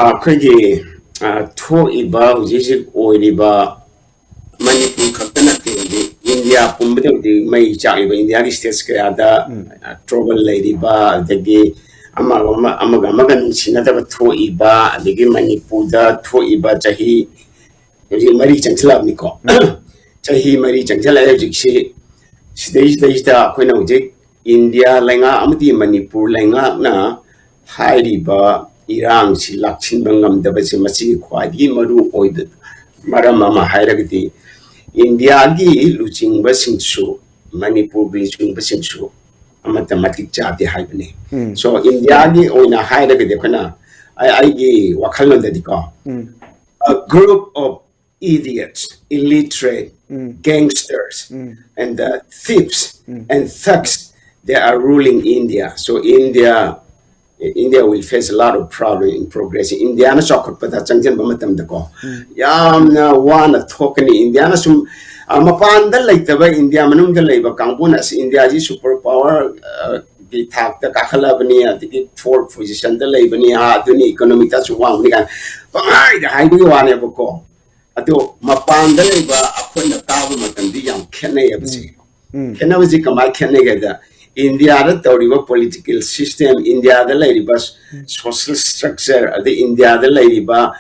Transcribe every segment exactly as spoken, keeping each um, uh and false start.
ꯑꯩꯈꯣꯏꯒꯤ ꯑ, ꯊꯣꯛꯏꯕ ꯍꯧꯖꯤꯛ ꯍꯧꯖꯤꯛ ꯑꯣꯏꯔꯤꯕ ꯃꯅꯤꯄꯨꯔ ꯈꯛꯇ ꯅꯠꯇꯦ, ꯍꯧꯖꯤꯛ ꯏꯟꯗꯤꯌꯥ ꯄꯨꯝꯕꯗ ꯍꯧꯖꯤꯛ ꯃꯩ ꯆꯥꯛꯂꯤꯕ ꯏꯟꯗꯤꯌꯥꯒꯤ ꯁ꯭ꯇꯦꯠꯁ ꯀꯌꯥꯗ ꯇ꯭ꯔꯣꯕꯜ ꯂꯩꯔꯤꯕ, ꯑꯗꯒꯤ ꯑꯃꯒ ꯑꯃ- ꯑꯃꯒ ꯑꯃꯒ ꯅꯨꯡꯁꯤꯅꯗꯕ ꯊꯣꯛꯏꯕ, ꯑꯗꯒꯤ ꯃꯅꯤꯄꯨꯔꯗ ꯊꯣꯛꯏꯕ ꯆꯍꯤ ꯍꯧꯖꯤꯛ ꯃꯔꯤ ꯆꯪꯁꯤꯜꯂꯛꯑꯕꯅꯤꯀꯣ꯫ ꯆꯍꯤ ꯃꯔꯤ ꯆꯪꯁꯤꯜꯂꯛꯑꯦ ꯍꯧꯖꯤꯛꯁꯤ꯫ ꯁꯤꯗꯩꯁꯤꯗꯩꯁꯤꯗ ꯑꯩꯈꯣꯏꯅ ꯍꯧꯖꯤꯛ ꯏꯟꯗꯤꯌꯥ ꯂꯩꯉꯥꯛ ꯑꯃꯗꯤ ꯃꯅꯤꯄꯨꯔ ꯂꯩꯉꯥꯛꯅ ꯍꯥꯏꯔꯤꯕ ꯏꯔꯥꯡꯁꯤ ꯂꯥꯛꯁꯤꯟꯕ ꯉꯝꯗꯕꯁꯦ, ꯃꯁꯤꯒꯤ ꯈ꯭ꯋꯥꯏꯗꯒꯤ ꯃꯔꯨ ꯑꯣꯏꯕ ꯃꯔꯝ ꯑꯃ ꯍꯥꯏꯔꯒꯗꯤ ꯏꯟꯗꯤꯌꯥꯒꯤ ꯂꯨꯆꯤꯡꯕꯁꯤꯡꯁꯨ, ꯃꯅꯤꯄꯨꯔꯒꯤ ꯂꯨꯆꯤꯡꯕꯁꯤꯡꯁꯨ ꯑꯃꯠꯇ ꯃꯇꯤꯛ ꯆꯥꯗꯦ ꯍꯥꯏꯕꯅꯤ꯫ ꯎꯝ. So, ꯏꯟꯗꯤꯌꯥꯒꯤ ꯑꯣꯏꯅ ꯍꯥꯏꯔꯒꯗꯤ ꯑꯩꯈꯣꯏꯅ, ꯑꯩ- ꯑꯩꯒꯤ ꯋꯥꯈꯜꯂꯣꯟꯗꯗꯤꯀꯣ, ꯎꯝ. A group of idiots, illiterate, um. gangsters, um. and the thieves um. and thugs, they are ruling India. So India, India will face a lot of problem in progress. ꯏꯟꯗꯤꯌꯥꯅ ꯆꯥꯎꯈꯠꯄꯗ ꯆꯪꯁꯤꯟꯕ ꯃꯇꯝꯗꯀꯣ, ꯎꯝ. ꯌꯥꯝꯅ ꯋꯥꯅ ꯊꯣꯛꯀꯅꯤ꯫ ꯏꯟꯗꯤꯌꯥꯅ ꯁꯨꯝ, ꯑ, ꯃꯄꯥꯟꯗ ꯂꯩꯇꯕ, ꯏꯟꯗꯤꯌꯥ ꯃꯅꯨꯡꯗ ꯂꯩꯕ ꯀꯥꯡꯕꯨꯅ ꯑꯁ, ꯏꯟꯗꯤꯌꯥꯁꯤ super power, ꯑ, ꯒꯤ ꯊꯥꯛꯇ ꯀꯥꯈꯠꯂꯕꯅꯤ, ꯑꯗꯒꯤ fourth position ꯗ ꯂꯩꯕꯅꯤ, ꯑꯥ, ꯑꯗꯨꯅꯤ, economy ꯗꯁꯨ ꯋꯥꯡꯕꯅꯤ ꯀꯥꯏꯅ ꯄꯪꯍꯥꯏꯗ ꯍꯥꯏꯕꯒꯤ ꯋꯥꯅꯦꯕꯀꯣ꯫ ꯑꯗꯣ ꯃꯄꯥꯟꯗ ꯂꯩꯕ ꯑꯩꯈꯣꯏꯅ ꯇꯥꯕ ꯃꯇꯝꯗꯤ ꯌꯥꯝ ꯈꯦꯠꯅꯩꯌꯦꯕ ꯁꯤ꯫ ꯎꯝ. ꯈꯦꯠꯅꯕꯁꯤ ꯀꯃꯥꯏꯅ ꯈꯦꯠꯅꯒꯦꯗ, ꯏꯟꯗꯤꯌꯥꯗ ꯇꯧꯔꯤꯕ political system, ꯏꯟꯗꯤꯌꯥꯗ ꯂꯩꯔꯤꯕ social structure, ꯑꯗꯩ ꯏꯟꯗꯤꯌꯥꯗ ꯂꯩꯔꯤꯕ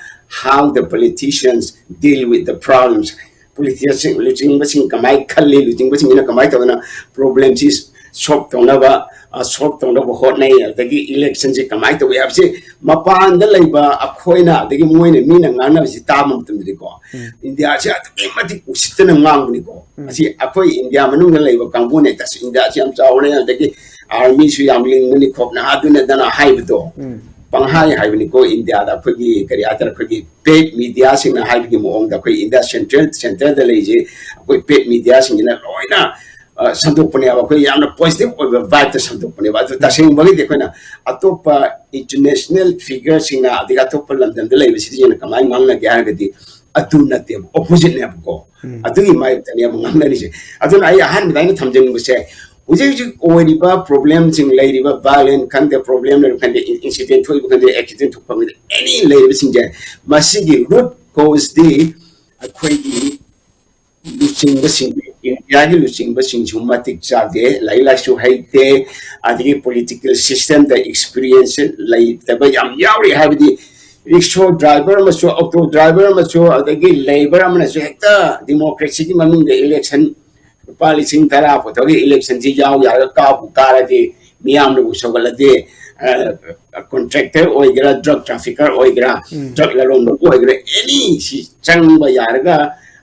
how the politicians deal with the problems, politician ꯁꯤꯡ, ꯂꯨꯆꯤꯡꯕꯁꯤꯡ ꯀꯃꯥꯏꯅ ꯈꯜꯂꯤ, ꯂꯨꯆꯤꯡꯕꯁꯤꯡꯁꯤꯅ ꯀꯃꯥꯏꯅ ꯇꯧꯗꯅ problem ꯁꯤ solve ꯇꯧꯅꯕ, ꯑ, solve ꯇꯧꯅꯕ ꯍꯣꯠꯅꯩ, ꯑꯗꯒꯤ election ꯁꯤ ꯀꯃꯥꯏꯅ ꯇꯧꯏ ꯍꯥꯏꯕꯁꯤ ꯃꯄꯥꯟꯗ ꯂꯩꯕ ꯑꯩꯈꯣꯏꯅ, ꯑꯗꯒꯤ ꯃꯣꯏꯅ, ꯃꯤꯅ ꯉꯥꯡꯅꯕꯁꯤ ꯇꯥꯕ ꯃꯇꯝꯗꯗꯤꯀꯣ, ꯎꯝ. ꯏꯟꯗꯤꯌꯥꯁꯤ ꯑꯗꯨꯛꯀꯤ ꯃꯇꯤꯛ ꯎꯁꯤꯠꯇꯅ ꯉꯥꯡꯕꯅꯤꯀꯣ꯫ ꯎꯝ. ꯑꯁꯤ ꯑꯩꯈꯣꯏ ꯏꯟꯗꯤꯌꯥ ꯃꯅꯨꯡꯗ ꯂꯩꯕ ꯀꯥꯡꯕꯨꯅ ꯍꯦꯛꯇ, "ꯑꯁ, ꯏꯟꯗꯤꯌꯥꯁꯤ ꯌꯥꯝ ꯆꯥꯎꯔꯦ, ꯑꯗꯒꯤ army ꯁꯨ ꯌꯥꯝ ꯂꯤꯡꯕꯅꯤ ꯈꯣꯠꯅ ꯑꯗꯨꯅꯗꯅ" ꯍꯥꯏꯕꯗꯣ ꯎꯝ. ꯄꯪꯍꯥꯏ ꯍꯥꯏꯕꯅꯤꯀꯣ꯫ ꯏꯟꯗꯤꯌꯥꯗ ꯑꯩꯈꯣꯏꯒꯤ ꯀꯔꯤ ꯍꯥꯏꯇꯥꯔꯦ, ꯑꯩꯈꯣꯏꯒꯤ paid media ꯁꯤꯡꯅ ꯍꯥꯏꯕꯒꯤ ꯃꯑꯣꯡꯗ, ꯑꯩꯈꯣꯏ ꯏꯟꯗꯤꯌꯥ central, centre ꯗ ꯂꯩꯔꯤꯁꯦ ꯑꯩꯈꯣꯏ paid media ꯁꯤꯡꯁꯤꯅ ꯂꯣꯏꯅ, ꯑ, ꯁꯟꯗꯣꯛꯄꯅꯦꯕ꯫ ꯑꯩꯈꯣꯏ ꯌꯥꯝꯅ positive ꯑꯣꯏꯕ vibe ꯇ ꯁꯟꯗꯣꯛꯄꯅꯦꯕ꯫ ꯑꯗꯨ ꯎꯝ. ꯇꯁꯦꯡꯕꯒꯤꯗꯤ ꯑꯩꯈꯣꯏꯅ ꯑꯇꯣꯞꯄ international figure ꯁꯤꯡꯅ, ꯑꯗꯒꯤ ꯑꯇꯣꯞꯄ ꯂꯝꯗꯝꯗ ꯂꯩꯕ citizen ꯅ ꯀꯃꯥꯏꯅ ꯉꯥꯡꯅꯒꯦ ꯍꯥꯏꯔꯒꯗꯤ, ꯑꯗꯨ ꯅꯠꯇꯦꯕ, opposite ꯅꯦꯕꯀꯣ꯫ ꯎꯝ. ꯑꯗꯨꯒꯤ ꯃꯥꯌꯣꯛꯇꯅꯦꯕ ꯉꯥꯡꯅꯔꯤꯁꯦ꯫ ꯑꯗꯨꯅ ꯑꯩ ꯑꯍꯥꯟꯕꯗ ꯑꯩꯅ ꯊꯝꯖꯅꯤꯡꯕꯁꯦ, ꯍꯧꯖꯤꯛ ꯍꯧꯖꯤꯛ ꯑꯣꯏꯔꯤꯕ problem ꯁꯤꯡ, ꯂꯩꯔꯤꯕ violence ꯈꯪꯗꯦ, problem ꯂꯩꯔꯤꯕ ꯈꯪꯗꯦ, in-, incident ꯊꯣꯛꯏꯕ ꯈꯪꯗꯦ, accident ꯊꯣꯛꯄ ꯈꯪꯗꯦ, ꯑꯦꯅꯤ ꯂꯩꯔꯤꯕꯁꯤꯡꯁꯦ, ꯃꯁꯤꯒꯤ ꯔꯨꯠ ꯀꯣꯁꯇꯤ ꯑꯩꯈꯣꯏꯒꯤ ꯂꯨꯆꯤꯡꯕꯁꯤꯡ, ꯏꯟꯗꯤꯌꯥꯒꯤ ꯂꯨꯆꯤꯡꯕꯁꯤꯡꯁꯨ ꯃꯇꯤꯛ ꯆꯥꯗꯦ, ꯂꯥꯏꯔꯤꯛ ꯂꯥꯏꯁꯨ ꯍꯩꯇꯦ, ꯑꯗꯒꯤ ꯄꯣꯂꯤꯇꯤꯀꯦꯜ ꯁꯤꯁꯇꯦꯝꯗ ꯑꯦꯛꯁꯄꯤꯔꯤꯌꯦꯟꯁ ꯂꯩꯇꯕ ꯌꯥꯝ ꯌꯥꯎꯔꯤ꯫ ꯍꯥꯏꯕꯗꯤ ꯔꯤꯛꯁꯣ ꯗ꯭ꯔꯥꯏꯚꯔ ꯑꯃꯁꯨ, ꯑꯣꯇꯣ ꯗ꯭ꯔꯥꯏꯚꯔ ꯑꯃꯁꯨ, ꯑꯗꯒꯤ ꯂꯦꯕꯔ ꯑꯃꯅꯁꯨ ꯍꯦꯛꯇ ꯗꯤꯃꯣꯀ꯭ꯔꯦꯁꯤꯒꯤ ꯃꯃꯤꯡꯗ ꯏꯂꯦꯛꯁꯟ ꯂꯨꯄꯥ ꯂꯤꯁꯤꯡ ꯇꯔꯥ ꯄꯨꯊꯣꯛꯑꯒ ꯏꯂꯦꯛꯁꯟꯁꯤ ꯌꯥꯎ ꯌꯥꯔꯒ ꯀꯥꯕꯨ ꯀꯥꯔꯗꯤ, ꯃꯤꯌꯥꯝꯅꯕꯨ ꯁꯧꯒꯠꯂꯗꯤ, ꯀꯣꯟꯇ꯭ꯔꯦꯛꯇꯔ ꯑꯣꯏꯒꯦꯔꯥ, ꯗ꯭ꯔꯒ ꯇ꯭ꯔꯥꯐꯤꯀꯔ ꯑꯣꯏꯒꯦꯔꯥ, ꯎꯝ꯫ ꯗ꯭ꯔꯒ ꯂꯂꯣꯟꯕꯕꯨ ꯑꯣꯏꯒꯦꯔꯥ, ꯑꯦꯅꯤ ꯁꯤ ꯆꯪꯕ ꯌꯥꯔꯒ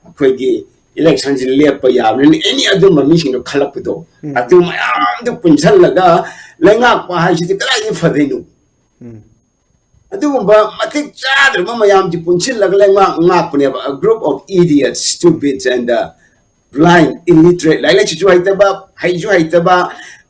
ꯑꯩꯈꯣꯏꯒꯤ ꯏꯂꯦꯛꯁꯟꯁꯤ ꯂꯦꯞꯄ ꯌꯥꯕꯅꯤꯅ, ꯑꯦꯅꯤ ꯑꯗꯨꯝꯕ ꯃꯤꯁꯤꯡꯗꯣ ꯈꯜꯂꯛꯄꯗꯣ, ꯎꯝ꯫ ꯑꯗꯨ ꯃꯌꯥꯝꯗꯨ ꯄꯨꯟꯁꯤꯜꯂꯒ ꯂꯩꯉꯥꯛꯄ ꯍꯥꯏꯁꯤꯗꯤ ꯀꯗꯥꯏꯗꯒꯤ ꯐꯗꯣꯏꯅꯣ? ꯎꯝ꯫ ꯑꯗꯨꯒꯨꯝꯕ ꯃꯇꯤꯛ ꯆꯥꯗ꯭ꯔꯕ ꯃꯌꯥꯝꯁꯤ ꯄꯨꯟꯁꯤꯜꯂꯒ ꯂꯩꯉꯥꯛ ꯉꯥꯛꯄꯅꯦꯕ, a group of idiots, stupids and the blind, illiterate, ꯂꯥꯏꯔꯤꯛ ꯂꯥꯏꯁꯨꯁꯨ ꯍꯩꯇꯕ, ꯍꯩꯁꯨ ꯍꯩꯇꯕ,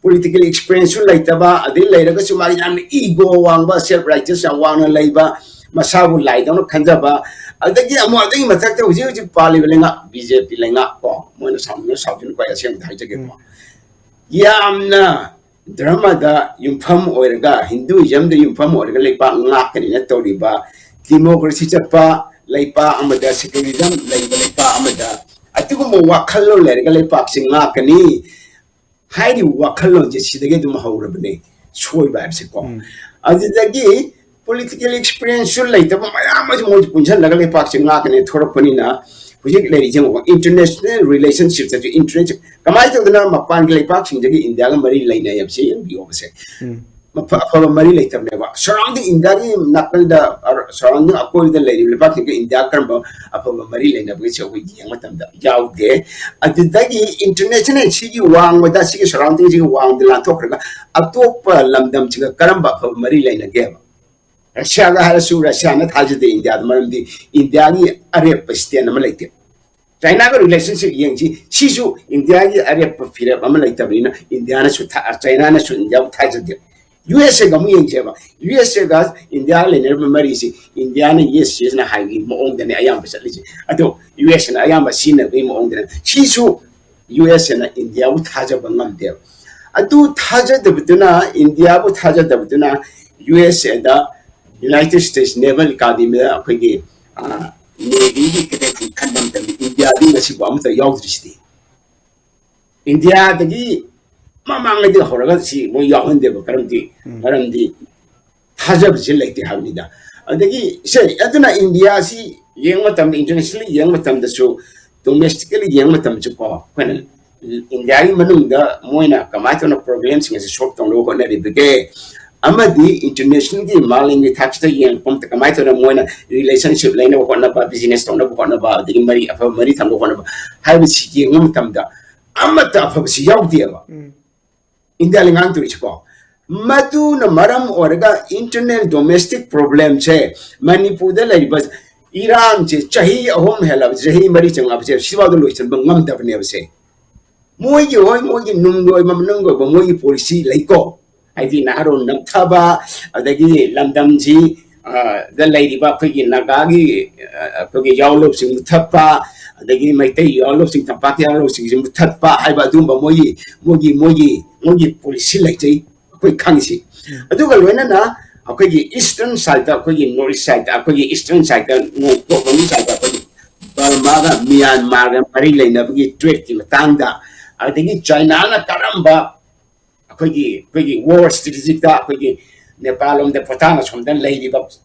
ꯄꯣꯂꯤꯇꯤꯀꯦꯜ ꯑꯦꯛꯁꯄꯤꯔꯤꯌꯦꯟꯁꯁꯨ ꯂꯩꯇꯕ, ꯑꯗꯩ ꯂꯩꯔꯒꯁꯨ ꯃꯥꯒꯤ ꯌꯥꯝꯅ ꯏꯒꯣ ꯋꯥꯡꯕ, ꯁꯦꯜꯐ ꯔꯥꯏꯆꯁ ꯌꯥꯝ ꯋꯥꯡꯅ ꯂꯩꯕ, ꯃꯁꯥꯕꯨ ꯂꯥꯏꯗꯧꯅ ꯈꯟꯖꯕ, ꯑꯗꯒꯤ ꯑꯃꯨꯛ ꯑꯗꯨꯒꯤ ꯃꯊꯛꯇ ꯍꯧꯖꯤꯛ ꯍꯧꯖꯤꯛ ꯄꯥꯜꯂꯤꯕ ꯂꯩꯉꯥꯛ ꯕꯤ ꯖꯦ ꯄꯤ ꯂꯩꯉꯥꯛ ꯀꯣ, ꯃꯣꯏꯅ ꯁꯥꯎꯅꯤꯡꯉ ꯁꯥꯎꯖꯅꯨꯀꯣ, ꯑꯩ ꯑꯁꯦꯡꯕꯗ ꯍꯥꯏꯖꯒꯦꯀꯣ, ꯎꯝ꯫ ꯌꯥꯝꯅ ꯙꯔꯃꯗ ꯌꯨꯝꯐꯝ ꯑꯣꯏꯔꯒ, ꯍꯤꯟꯗꯨꯏꯖꯝꯗ ꯌꯨꯝꯐꯝ ꯑꯣꯏꯔꯒ ꯂꯩꯄꯥꯛ ꯉꯥꯛꯀꯅꯤꯅ ꯇꯧꯔꯤꯕ, ꯗꯤꯃꯣꯀ꯭ꯔꯦꯁꯤ ꯆꯠꯄ ꯂꯩꯄꯥꯛ ꯑꯃꯗ, ꯁꯦꯀꯨꯂꯔꯤꯖꯝ ꯂꯩꯕ ꯂꯩꯄꯥꯛ ꯑꯃꯗ ꯑꯗꯨꯒꯨꯝꯕ ꯋꯥꯈꯜꯂꯣꯟ ꯂꯩꯔꯒ ꯂꯩꯄꯥꯛꯁꯤ ꯉꯥꯛꯀꯅꯤ ꯍꯥꯏꯔꯤꯕ ꯋꯥꯈꯜꯂꯣꯟꯁꯦ ꯁꯤꯗꯒꯤ ꯑꯗꯨꯝ ꯍꯧꯔꯕꯅꯦ ꯁꯣꯏꯕ ꯍꯥꯏꯕꯁꯦꯀꯣ꯫ ꯎꯝ꯫ ꯑꯗꯨꯗꯒꯤ ꯄꯣꯂꯤꯇꯤꯀꯦꯜ ꯑꯦꯛꯁꯄꯤꯔꯤꯌꯦꯟꯁꯁꯨ ꯂꯩꯇꯕ ꯃꯌꯥꯝ ꯑꯃꯁꯨ ꯃꯣꯏꯁꯨ ꯄꯨꯟꯁꯤꯜꯂꯒ ꯂꯩꯄꯥꯛꯁꯦ ꯉꯥꯛꯀꯅꯤ ꯊꯣꯔꯛꯄꯅꯤꯅ, ꯍꯧꯖꯤꯛ ꯂꯩꯔꯤꯁꯦ ꯌꯦꯡꯉꯣ, ꯏꯟꯇꯔꯅꯦꯁꯅꯦꯜ ꯔꯤꯂꯦꯁꯟꯁꯤꯞꯇꯁꯨ ꯏꯟꯇꯔꯦꯁ ꯀꯃꯥꯏꯅ ꯇꯧꯗꯅ ꯃꯄꯥꯟꯒꯤ ꯂꯩꯄꯥꯛꯁꯤꯡꯗꯒꯤ ꯏꯟꯗꯤꯌꯥꯒ ꯃꯔꯤ ꯂꯩꯅꯩ ꯍꯥꯏꯕꯁꯦ ꯌꯦꯡꯕꯤꯌꯣꯕꯁꯦ꯫ ꯎꯝ꯫ ꯃꯐ-, ꯑꯐꯕ ꯃꯔꯤ ꯂꯩꯇꯕꯅꯦꯕ꯫ ꯁꯔꯥꯎꯟꯗꯤꯡ ꯏꯟꯗꯤꯌꯥꯒꯤ ꯅꯥꯀꯟꯗ, ꯑ, ꯁꯔꯥꯎꯟꯗꯤꯡ ꯑꯀꯣꯏꯕꯗ ꯂꯩꯔꯤꯕ ꯂꯩꯄꯥꯛꯁꯤꯡꯒ ꯏꯟꯗꯤꯌꯥ ꯀꯔꯝꯕ ꯑꯐꯕ ꯃꯔꯤ ꯂꯩꯅꯕꯒꯦꯁꯦ ꯑꯩꯈꯣꯏ ꯌꯦꯡꯕ ꯃꯇꯝꯗ ꯌꯥꯎꯗꯦ꯫ ꯑꯗꯨꯗꯒꯤ ꯏꯟꯇꯔꯅꯦꯁꯅꯦꯜ ꯁꯤꯒꯤ ꯋꯥꯡꯃꯗ, ꯁꯤꯒꯤ ꯁꯔꯥꯎꯟꯗꯤꯡꯁꯤꯒꯤ ꯋꯥꯡꯃꯗ ꯂꯥꯟꯊꯣꯛꯈ꯭ꯔꯒ ꯑꯇꯣꯞꯄ ꯂꯝꯗꯝꯁꯤꯒ ꯀꯔꯝꯕ ꯑꯐꯕ ꯃꯔꯤ ꯂꯩꯅꯒꯦꯕ? ꯔꯁꯤꯌꯥꯒ ꯍꯥꯏꯔꯁꯨ ꯔꯁꯤꯌꯥꯅ ꯊꯥꯖꯗꯦ ꯏꯟꯗꯤꯌꯥꯗ, ꯃꯔꯝꯗꯤ ꯏꯟꯗꯤꯌꯥꯒꯤ ꯑꯔꯦꯞꯄ ꯁ꯭ꯇꯦꯟ ꯑꯃ ꯂꯩꯇꯦ꯫ ꯆꯥꯏꯅꯥꯒ ꯔꯤꯂꯦꯁꯟꯁꯤꯞ ꯌꯦꯡꯁꯤ, ꯁꯤꯁꯨ ꯏꯟꯗꯤꯌꯥꯒꯤ ꯑꯔꯦꯞꯄ ꯐꯤꯔꯦꯞ ꯑꯃ ꯂꯩꯇꯕꯅꯤꯅ ꯏꯟꯗꯤꯌꯥꯅꯁꯨ ꯊꯥ-, ꯆꯥꯏꯅꯥꯅꯁꯨ ꯏꯟꯗꯤꯌꯥꯕꯨ ꯊꯥꯖꯗꯦ꯫ ꯌꯨ ꯑꯦꯁ ꯑꯦꯒ ꯑꯃꯨꯛ ꯌꯦꯡꯁꯦꯕ, ꯌꯨ ꯑꯦꯁ ꯑꯦꯒ ꯏꯟꯗꯤꯌꯥꯒ ꯂꯩꯅꯔꯤꯕ ꯃꯔꯤꯁꯤ ꯏꯟꯗꯤꯌꯥꯅ ꯌꯦꯁ ꯌꯦꯁꯅ ꯍꯥꯏꯕꯒꯤ ꯃꯑꯣꯡꯗꯅꯦ ꯑꯌꯥꯝꯕ ꯆꯠꯂꯤꯁꯦ꯫ ꯑꯗꯣ ꯌꯨ ꯑꯦꯁ ꯑꯦꯅ ꯑꯌꯥꯝꯕ ꯁꯤꯖꯤꯟꯅꯕꯒꯤ ꯃꯑꯣꯡꯗꯅꯦ꯫ ꯁꯤꯁꯨ ꯌꯨ ꯑꯦꯁ ꯑꯦꯅ ꯏꯟꯗꯤꯌꯥꯕꯨ ꯊꯥꯖꯕ ꯉꯝꯗꯦꯕ꯫ ꯑꯗꯨ ꯊꯥꯖꯗꯕꯗꯨꯅ, ꯏꯟꯗꯤꯌꯥꯕꯨ ꯊꯥꯖꯗꯕꯗꯨꯅ ꯌꯨ ꯑꯦꯁ ꯑꯦꯗ United States Naval Academyꯗ ꯑꯩꯈꯣꯏꯒꯤ ꯅꯦꯚꯤꯒꯤ ꯀꯦꯗꯦꯠꯁꯤꯡ ꯈꯟꯕ ꯃꯇꯝꯗ ꯏꯟꯗꯤꯌꯥꯗꯤ ꯉꯁꯤꯐꯥꯎ ꯑꯃꯠꯇ ꯌꯥꯎꯗ꯭ꯔꯤꯁꯤꯗꯤ꯫ ꯏꯟꯗꯤꯌꯥꯗꯒꯤ ꯃꯃꯥꯡꯉꯩꯗꯒꯤ ꯍꯧꯔꯒ ꯁꯤ ꯃꯣꯏ ꯌꯥꯎꯍꯟꯗꯦꯕ꯫ ꯀꯔꯝꯗꯤ ꯃꯔꯝꯗꯤ ꯊꯥꯖꯕꯁꯤ ꯂꯩꯇꯦ ꯍꯥꯏꯕꯅꯤꯗ꯫ ꯑꯗꯒꯤ ꯁꯦ, ꯑꯗꯨꯅ ꯏꯟꯗꯤꯌꯥꯁꯤ ꯌꯦꯡꯕ ꯃꯇꯝꯗ, internationally ꯌꯦꯡꯕ ꯃꯇꯝꯗꯁꯨ, domestically ꯌꯦꯡꯕ ꯃꯇꯝꯗꯁꯨ ꯀꯣ, ꯑꯩꯈꯣꯏꯅ ꯏꯟꯗꯤꯌꯥꯒꯤ ꯃꯅꯨꯡꯗ ꯃꯣꯏꯅ ꯀꯃꯥꯏꯅ ꯇꯧꯅ problemꯁꯤꯡ ꯑꯁꯤ solve ꯇꯧꯅꯕ ꯍꯣꯠꯅꯔꯤꯕꯒꯦ, ꯑꯃꯗꯤ internationalꯒꯤ, ꯃꯥꯂꯦꯝꯒꯤ ꯊꯥꯛꯁꯤꯗ ꯌꯦꯡꯉꯛꯄ ꯃꯇꯝꯗ ꯀꯃꯥꯏꯅ ꯇꯧꯅ ꯃꯣꯏꯅ relationship ꯂꯩꯅꯕ ꯍꯣꯠꯅꯕ, business ꯇꯧꯅꯕ ꯍꯣꯠꯅꯕ, ꯑꯗꯒꯤ ꯃꯔꯤ, ꯑꯐꯕ ꯃꯔꯤ ꯊꯝꯅꯕ ꯍꯣꯠꯅꯕ ꯍꯥꯏꯕꯁꯤ ꯌꯦꯡꯕ ꯃꯇꯝꯗ ꯑꯃꯠꯇ ꯑꯐꯕꯁꯤ ꯌꯥꯎꯗꯦꯕ꯫ ꯏꯟꯗꯤꯌꯥ ꯂꯩꯉꯥꯛꯅ ꯇꯧꯔꯤꯁꯤꯀꯣ꯫ ꯃꯗꯨꯅ ꯃꯔꯝ ꯑꯣꯏꯔꯒ internal domestic problemꯁꯦ, ꯃꯅꯤꯄꯨꯔꯗ ꯂꯩꯔꯤꯕ ꯏꯔꯥꯡꯁꯦ ꯆꯍꯤ ꯑꯍꯨꯝ ꯍꯦꯜꯂꯕ, ꯆꯍꯤ ꯃꯔꯤ ꯆꯪꯉꯛꯑꯕꯁꯦ, ꯁꯤꯐꯥꯎꯗ ꯂꯣꯏꯁꯤꯟꯕ ꯉꯝꯗꯕꯅꯦꯕꯁꯦ꯫ ꯃꯣꯏꯒꯤ, ꯍꯣꯏ, ꯃꯣꯏꯒꯤ ꯅꯨꯡꯒꯤ ꯑꯣꯏꯕ, ꯃꯅꯨꯡꯒꯤ ꯑꯣꯏꯕ ꯃꯣꯏꯒꯤ policy ꯂꯩꯀꯣ, ꯍꯥꯏꯗꯤ ꯅꯍꯥꯔꯣꯜ ꯅꯝꯊꯕ, ꯑꯗꯒꯤ ꯂꯝꯗꯝꯁꯤ, ꯑ, ꯗ ꯂꯩꯔꯤꯕ ꯑꯩꯈꯣꯏꯒꯤ ꯅꯥꯒꯥꯒꯤ, ꯑ, ꯑꯩꯈꯣꯏꯒꯤ ꯌꯥꯎꯂꯧꯁꯤꯡ ꯃꯨꯊꯠꯄ, ꯑꯗꯒꯤ ꯃꯩꯇꯩ ꯌꯥꯎꯂꯧꯁꯤꯡ, ꯇꯝꯄꯥꯛꯀꯤ ꯌꯥꯎꯂꯧꯁꯤꯡꯁꯤ ꯃꯨꯊꯠꯄ ꯍꯥꯏꯕ ꯑꯗꯨꯒꯨꯝꯕ ꯃꯣꯏꯒꯤ, ꯃꯣꯏꯒꯤ, ꯃꯣꯏꯒꯤ, ꯃꯣꯏꯒꯤ policy ꯂꯩꯖꯩ, ꯑꯩꯈꯣꯏ ꯈꯪꯉꯤꯁꯤ꯫ ꯑꯗꯨꯒ ꯂꯣꯏꯅꯅ ꯑꯩꯈꯣꯏꯒꯤ eastern sideꯇ, ꯑꯩꯈꯣꯏꯒꯤ north east sideꯇ, ꯑꯩꯈꯣꯏꯒꯤ eastern sideꯇ, ꯅꯣꯡꯄꯣꯛꯂꯣꯝꯒꯤ sideꯇ ꯑꯩꯈꯣꯏꯒꯤ ꯕꯔꯃꯥꯒ ꯃ꯭ꯌꯥꯟꯃꯥꯔꯒ ꯃꯔꯤ ꯂꯩꯅꯕꯒꯤ tradeꯀꯤ ꯃꯇꯥꯡꯗ, ꯑꯗꯒꯤ ꯆꯥꯏꯅꯥꯅ ꯀꯔꯝꯕ ꯑꯩꯈꯣꯏꯒꯤ, ꯑꯩꯈꯣꯏꯒꯤ war strategicꯇ ꯑꯩꯈꯣꯏꯒꯤ ꯅꯦꯄꯥꯜ ꯂꯣꯝꯗ, ꯚꯨꯇꯥꯟ ꯑꯁꯣꯝꯗ ꯂꯩꯔꯤꯕ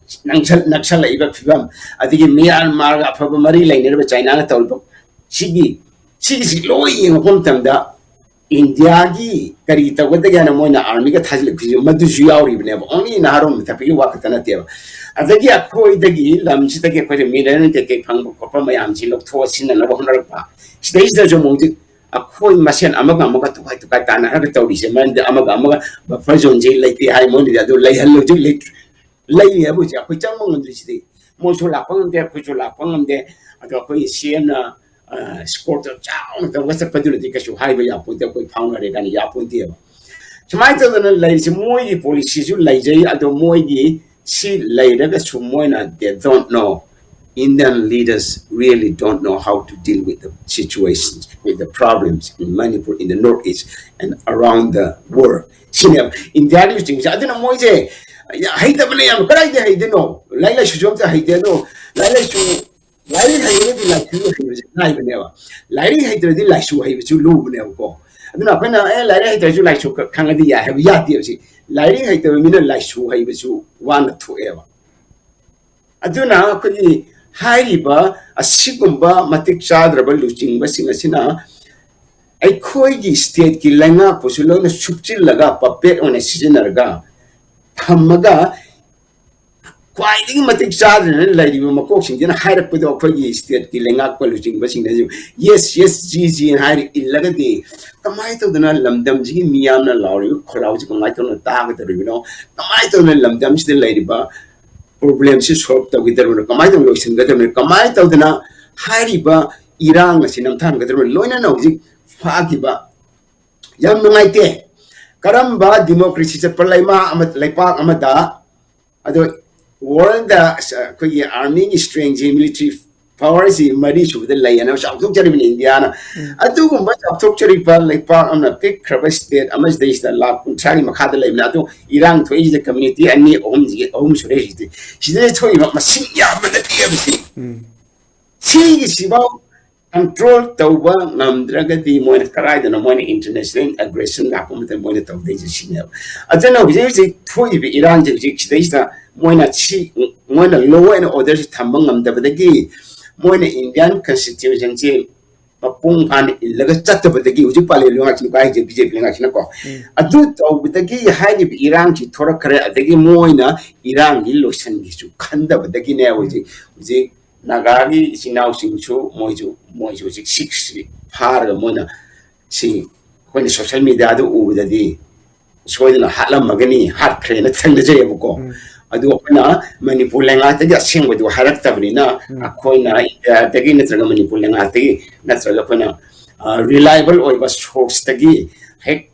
ꯅꯛꯁꯜ-, ꯅꯛꯁꯜꯂꯛꯏꯕ ꯐꯤꯕꯝ, ꯑꯗꯒꯤ ꯃ꯭ꯌꯥꯟꯃꯥꯔꯒ ꯑꯐꯕ ꯃꯔꯤ ꯂꯩꯅꯔꯤꯕ ꯆꯥꯏꯅꯥꯅ ꯇꯧꯔꯤꯕ ꯁꯤꯒꯤ, ꯁꯤꯒꯤꯁꯤ ꯂꯣꯏ ꯌꯦꯡꯉꯛꯄ ꯃꯇꯝꯗ ꯏꯟꯗꯤꯌꯥꯒꯤ ꯀꯔꯤ ꯇꯧꯒꯗꯒꯦ ꯍꯥꯏꯅ ꯃꯣꯏꯅ armyꯒ ꯊꯥꯖꯤꯜꯂꯛꯈꯤꯕꯁꯦ ꯃꯗꯨꯁꯨ ꯌꯥꯎꯔꯤꯕꯅꯦꯕ꯫ Only ꯅꯍꯥꯔꯣꯟ ꯃꯊꯛꯀꯤ ꯋꯥ ꯈꯛꯇ ꯅꯠꯇꯦꯕ꯫ ꯑꯗꯒꯤ ꯑꯩꯈꯣꯏꯗꯒꯤ ꯂꯝꯁꯤꯗꯒꯤ ꯑꯩꯈꯣꯏꯗ mineral ꯀꯩꯀꯩ ꯐꯪꯕ ꯈꯣꯠꯄ ꯃꯌꯥꯝꯁꯤ ꯂꯧꯊꯣꯛꯑ ꯁꯤꯖꯤꯟꯅꯅꯕ ꯍꯣꯠꯅꯔꯛꯄ꯫ ꯁꯤꯗꯩꯁꯤꯗꯁꯨ ꯑꯃꯨꯛ ꯍꯧꯖꯤꯛ ꯑꯩꯈꯣꯏ ꯃꯁꯦꯟ ꯑꯃꯒ ꯑꯃꯒ ꯇꯨꯈꯥꯏ ꯇꯨꯈꯥꯏ ꯇꯥꯟꯅꯔꯒ ꯇꯧꯔꯤꯁꯦ, ꯃꯔꯝꯗꯤ ꯑꯃꯒ ꯑꯃꯒ buffer zoneꯁꯦ ꯂꯩꯇꯦ ꯍꯥꯏ, ꯃꯣꯏꯅꯗꯤ ꯑꯗꯨ ꯂꯩꯍꯜꯂꯣꯏ꯫ ꯍꯧꯖꯤꯛ ꯂꯩ-, ꯂꯩꯔꯤ ꯍꯥꯏꯕ ꯍꯧꯖꯤꯛ ꯑꯩꯈꯣꯏ ꯆꯪꯕ ꯉꯝꯗ꯭ꯔꯤꯁꯤꯗꯤ꯫ ꯃꯣꯏꯁꯨ ꯂꯥꯛꯄ ꯉꯝꯗꯦ, ꯑꯩꯈꯣꯏꯁꯨ ꯂꯥꯛꯄ ꯉꯝꯗꯦ꯫ ꯑꯗꯣ ꯑꯩꯈꯣꯏꯒꯤ CMꯅ, ꯑ, escortꯇꯣ ꯆꯥꯎꯅ ꯇꯧꯔꯒ ꯆꯠꯄꯗꯨꯅꯗꯤ ꯀꯩꯁꯨ ꯍꯥꯏꯕ ꯌꯥꯄꯣꯟꯇꯦ, ꯑꯩꯈꯣꯏ ꯐꯥꯎꯅꯔꯦ ꯀꯥꯏꯅ ꯌꯥꯄꯣꯟꯇꯦꯕ꯫ ꯁꯨꯃꯥꯏꯅ ꯇꯧꯗꯅ ꯂꯩꯔꯤꯁꯦ, ꯃꯣꯏꯒꯤ policyꯁꯨ ꯂꯩꯖꯩ, ꯑꯗꯣ ꯃꯣꯏꯒꯤ ꯁꯤ ꯂꯩꯔꯒꯁꯨ ꯃꯣꯏꯅ they don't know, Indian leaders really don't know how to deal with the situations, with the problems in Manipur, in the Northeast, and around the world. ꯁꯤꯅꯦꯕ ꯏꯟꯗꯤꯌꯥꯒꯤ ꯂꯨꯆꯤꯡꯕꯁꯦ꯫ ꯑꯗꯨꯅ ꯃꯣꯏꯁꯦ ꯍꯩꯇꯕꯅ ꯌꯥꯝ, ꯀꯗꯥꯏꯗ ꯍꯩꯗꯣꯏꯅꯣ? ꯂꯥꯏꯔꯤꯛ ꯂꯥꯏꯁꯨꯁꯨ ꯑꯝꯇ ꯍꯩꯇꯦ꯫ ꯑꯗꯣ ꯂꯥꯏꯔꯤꯛ ꯂꯥꯏꯁꯨ, ꯂꯥꯏꯔꯤꯛ ꯍꯩꯔꯒꯗꯤ ꯂꯥꯏꯁꯨ ꯍꯩꯕꯁꯦ ꯂꯥꯏꯕꯅꯦꯕ꯫ ꯂꯥꯏꯔꯤꯛ ꯍꯩꯇ꯭ꯔꯗꯤ ꯂꯥꯏꯁꯨ ꯍꯩꯕꯁꯨ ꯂꯨꯕꯅꯦꯕꯀꯣ꯫ ꯑꯗꯨꯅ ꯑꯩꯈꯣꯏꯅ, "ꯑꯦ, ꯂꯥꯏꯔꯤꯛ ꯍꯩꯇ꯭ꯔꯁꯨ ꯂꯥꯏꯁꯨ ꯈ-, ꯈꯪꯉꯗꯤ ꯌꯥꯏ" ꯍꯥꯏꯕ ꯌꯥꯗꯦꯕ꯫ ꯁꯤ ꯂꯥꯏꯔꯤꯛ ꯍꯩꯇꯕ ꯃꯤꯅ ꯂꯥꯏꯁꯨ ꯍꯩꯕꯁꯨ ꯋꯥꯅ ꯊꯣꯛꯑꯦꯕ꯫ ꯑꯗꯨꯅ ꯑꯩꯈꯣꯏꯒꯤ ꯍꯥꯏꯔꯤꯕ ꯑꯁꯤꯒꯨꯝꯕ ꯃꯇꯤꯛ ꯆꯥꯗ꯭ꯔꯕ ꯂꯨꯆꯤꯡꯕꯁꯤꯡ ꯑꯁꯤꯅ ꯑꯩꯈꯣꯏꯒꯤ stateꯀꯤ ꯂꯩꯉꯥꯛꯄꯨꯁꯨ ꯂꯣꯏꯅ ꯁꯨꯞꯆꯤꯜꯂꯒ, puppet ꯑꯣꯏꯅ ꯁꯤꯖꯤꯟꯅꯔꯒ ꯊꯝꯃꯒ, ꯈ꯭ꯋꯥꯏꯗꯒꯤ ꯃꯇꯤꯛ ꯆꯥꯗꯅ ꯂꯩꯔꯤꯕ ꯃꯀꯣꯛꯁꯤꯡꯁꯤꯅ ꯍꯥꯏꯔꯛꯄꯗꯣ ꯑꯩꯈꯣꯏꯒꯤ stateꯀꯤ ꯂꯩꯉꯥꯛꯄ ꯂꯨꯆꯤꯡꯕꯁꯤꯡꯅꯁꯨ "Yes, yes, ꯖꯤ, ꯖꯤ" ꯍꯥꯏꯅ ꯏꯜꯂꯒꯗꯤ, ꯀꯃꯥꯏꯅ ꯇꯧꯗꯅ ꯂꯝꯗꯝꯁꯤꯒꯤ ꯃꯤꯌꯥꯝꯅ ꯂꯥꯎꯔꯤꯕ ꯈꯣꯜꯂꯥꯎꯁꯤ ꯀꯃꯥꯏꯅ ꯇꯧꯗꯅ ꯇꯥꯒꯗꯧꯔꯤꯕꯅꯣ? ꯀꯃꯥꯏꯅ ꯇꯧꯗꯅ ꯂꯝꯗꯝꯁꯤꯗ ꯂꯩꯔꯤꯕ problemꯁꯤ solve ꯇꯧꯒꯗꯧꯔꯤꯕꯅꯣ? ꯀꯃꯥꯏꯅ ꯇꯧꯗꯅ ꯂꯣꯏꯁꯤꯟꯒꯗꯧꯔꯤꯕꯅꯣ? ꯀꯃꯥꯏꯅ ꯇꯧꯗꯅ ꯍꯥꯏꯔꯤꯕ ꯏꯔꯥꯡ ꯑꯁꯤ ꯅꯝꯊꯍꯟꯒꯗꯧꯔꯤꯕꯅꯣ? ꯂꯣꯏꯅꯅ ꯍꯧꯖꯤꯛ ꯐꯥꯈꯤꯕ ꯌꯥꯝ ꯅꯨꯡꯉꯥꯏꯇꯦ꯫ ꯀꯔꯝꯕ democracy ꯆꯠꯄ ꯂꯩꯃꯥ ꯑꯃ, ꯂꯩꯄꯥꯛ ꯑꯃꯗ, ꯑꯗꯣ worldꯗ ꯑꯩꯈꯣꯏꯒꯤ armyꯒꯤ strengthꯁꯤ, military powerꯁꯤ ꯃꯔꯤ ꯁꯨꯕꯗ ꯂꯩꯌꯦꯅ ꯆꯥꯎꯊꯣꯛꯆꯔꯤꯕꯅꯤ ꯏꯟꯗꯤꯌꯥꯅ꯫ ꯑꯗꯨꯒꯨꯝꯕ ꯆꯥꯎꯊꯣꯛꯆꯔꯤꯕ ꯂꯩꯄꯥꯛ ꯑꯃꯅ, ꯄꯤꯛꯈ꯭ꯔꯕ state ꯑꯃꯁꯤꯗꯩꯁꯤꯗ ꯂꯥꯈ ꯀꯨꯟꯊ꯭ꯔꯥꯒꯤ ꯃꯈꯥꯗ ꯂꯩꯕꯅ, ꯑꯗꯣ ꯏꯔꯥꯡ ꯊꯣꯛꯏꯁꯤꯗ community ꯑꯅꯤ, ꯑꯍꯨꯝꯁꯤꯒꯤ, ꯑꯍꯨꯝ ꯁꯨꯔꯦ ꯍꯧꯖꯤꯛꯇꯤ꯫ ꯁꯤꯗ ꯊꯣꯛꯏꯕ ꯃꯁꯤꯡ ꯌꯥꯝꯕ ꯅꯠꯇꯦꯕ ꯁꯤ꯫ ꯁꯤꯒꯤꯁꯤꯐꯥꯎ control ꯇꯧꯕ ꯉꯝꯗ꯭ꯔꯒꯗꯤ ꯃꯣꯏꯅ ꯀꯗꯥꯏꯗꯅꯣ ꯃꯣꯏꯅ international aggression ꯂꯥꯛꯄ ꯃꯇꯝꯗ ꯃꯣꯏꯅ ꯇꯧꯗꯣꯏꯁꯦ ꯁꯤꯅꯦꯕ꯫ ꯑꯗꯨꯅ ꯍꯧꯖꯤꯛ ꯍꯧꯖꯤꯛ ꯊꯣꯛꯏꯕ ꯏꯔꯥꯡꯁꯦ ꯍꯧꯖꯤꯛ ꯁꯤꯗꯩꯁꯤꯗ ꯃꯣꯏꯅ ꯁꯤ, ꯃꯣꯏꯅ law and orderꯁꯤ ꯊꯝꯕ ꯉꯝꯗꯕꯗꯒꯤ, ꯃꯣꯏꯅ Indian constitutionꯁꯤ ꯃꯄꯨꯡ ꯐꯥꯅ ꯏꯜꯂꯒ ꯆꯠꯇꯕꯗꯒꯤ, ꯍꯧꯖꯤꯛ ꯄꯥꯜꯂꯤꯕ ꯂꯩꯉꯥꯛꯁꯤꯅ ꯀꯥꯏꯁꯦ, BJP ꯂꯩꯉꯥꯛꯁꯤꯅꯀꯣ꯫ ꯑꯗꯨ ꯇꯧꯕꯗꯒꯤ ꯍꯥꯏꯔꯤꯕ ꯏꯔꯥꯡꯁꯤ ꯊꯣꯔꯛꯈ꯭ꯔꯦ꯫ ꯑꯗꯒꯤ ꯃꯣꯏꯅ ꯏꯔꯥꯡꯒꯤ ꯂꯣꯏꯁꯟꯒꯦꯁꯨ ꯈꯟꯗꯕꯗꯒꯤꯅꯦ ꯍꯧꯖꯤꯛ, ꯍꯧꯖꯤꯛ ꯅꯥꯒꯥꯒꯤ ꯏꯆꯤꯟ ꯏꯅꯥꯎꯁꯤꯡꯁꯨ ꯃꯣꯏꯁꯨ, ꯃꯣꯏꯁꯨ ꯍꯧꯖꯤꯛ six ꯐꯥꯔꯒ ꯃꯣꯏꯅ ꯁꯤ ꯑꯩꯈꯣꯏꯅ social mediaꯗ ꯎꯕꯗꯗꯤ ꯁꯣꯏꯗꯅ ꯍꯥꯠꯂꯝꯃꯒꯅꯤ, ꯍꯥꯠꯈ꯭ꯔꯦꯅ ꯊꯦꯡꯅꯖꯩꯑꯕꯀꯣ꯫ ꯑꯗꯨ ꯑꯩꯈꯣꯏꯅ ꯃꯅꯤꯄꯨꯔ ꯂꯩꯉꯥꯛꯇꯒꯤ ꯑꯁꯦꯡꯕꯗꯨ ꯍꯥꯏꯔꯛꯇꯕꯅꯤꯅ, ꯑꯩꯈꯣꯏꯅ ꯏꯟꯗꯤꯌꯥꯗꯒꯤ ꯅꯠꯇ꯭ꯔꯒ ꯃꯅꯤꯄꯨꯔ ꯂꯩꯉꯥꯛꯇꯒꯤ ꯅꯠꯇ꯭ꯔꯒ ꯑꯩꯈꯣꯏꯅ, ꯑ, reliable ꯑꯣꯏꯕ sourceꯇꯒꯤ ꯍꯦꯛ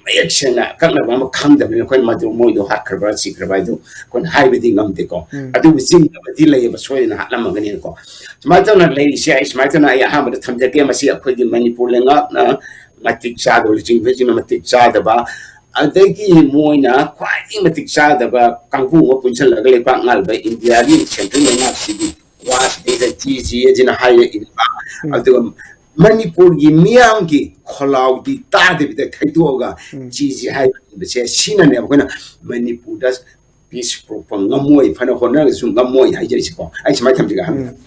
ꯃꯌꯦꯛ ꯁꯦꯡꯅ ꯑꯀꯛꯅꯕ ꯑꯃ ꯈꯪꯗꯕꯅꯤꯅ ꯑꯩꯈꯣꯏꯅ ꯃꯗꯨ ꯃꯣꯏꯗꯣ ꯍꯥꯠꯈ꯭ꯔꯕ꯭ꯔꯥ ꯁꯤꯈ꯭ꯔꯕ꯭ꯔꯥ ꯍꯥꯏꯗꯨ ꯑꯩꯈꯣꯏꯅ ꯍꯥꯏꯕꯗꯤ ꯉꯝꯗꯦꯀꯣ꯫ ꯑꯗꯨꯕꯨ ꯆꯤꯡꯅꯕꯗꯤ ꯂꯩꯌꯦꯕ, ꯁꯣꯏꯗꯅ ꯍꯥꯠꯂꯝꯃꯒꯅꯤꯅꯀꯣ꯫ ꯁꯨꯃꯥꯏꯅ ꯇꯧꯅ ꯂꯩꯔꯤꯁꯦ ꯑꯩ ꯁꯨꯃꯥꯏꯅ ꯇꯧꯅ ꯑꯩ ꯑꯍꯥꯟꯕꯗ ꯊꯝꯖꯒꯦ꯫ ꯃꯁꯤ ꯑꯩꯈꯣꯏꯒꯤ ꯃꯅꯤꯄꯨꯔ ꯂꯩꯉꯥꯛꯅ ꯃꯇꯤꯛ ꯆꯥꯗꯕ, ꯂꯨꯆꯤꯡꯕꯁꯤꯡꯅ ꯃꯇꯤꯛ ꯆꯥꯗꯕ, ꯑꯗꯒꯤ ꯃꯣꯏꯅ ꯈ꯭ꯋꯥꯏꯗꯒꯤ ꯃꯇꯤꯛ ꯆꯥꯗꯕ ꯀꯥꯡꯕꯨ ꯑꯃ ꯄꯨꯟꯁꯤꯜꯂꯒ ꯂꯩꯕꯥꯛ ꯉꯥꯛꯂꯤꯕ ꯏꯟꯗꯤꯌꯥꯒꯤ ꯁꯦꯟꯇ꯭ꯔꯦꯜ ꯂꯩꯉꯥꯛꯁꯤꯗꯤ ꯋꯥꯁꯤꯗꯩꯗ ꯆꯦ ꯆꯦ ꯑꯁꯤꯅ ꯍꯥꯏꯔꯛꯏꯕ꯫ ꯑꯗꯨꯒ ꯃꯅꯤꯄꯨꯔꯒꯤ ꯃꯤꯌꯥꯝꯒꯤ ꯈꯣꯜꯂꯥꯎꯗꯤ ꯇꯥꯗꯕꯤꯗ ꯊꯩꯗꯣꯛꯑꯒ ꯆꯦ ꯆꯦ ꯍꯥꯏꯕꯁꯦ ꯁꯤꯅꯅꯦ ꯑꯩꯈꯣꯏꯅ ꯃꯅꯤꯄꯨꯔꯗ ꯄꯤꯁ ꯄꯨꯔꯛꯄ ꯉꯝꯃꯣꯏ, ꯐꯅ ꯍꯣꯠꯅꯔꯒꯁꯨ ꯉꯝꯃꯣꯏ ꯍꯥꯏꯖꯔꯤꯁꯤꯀꯣ꯫ ꯑꯩ ꯁꯨꯃꯥꯏꯅ ꯊꯝꯖꯒꯦ ꯑꯍꯥꯟꯕꯗ꯫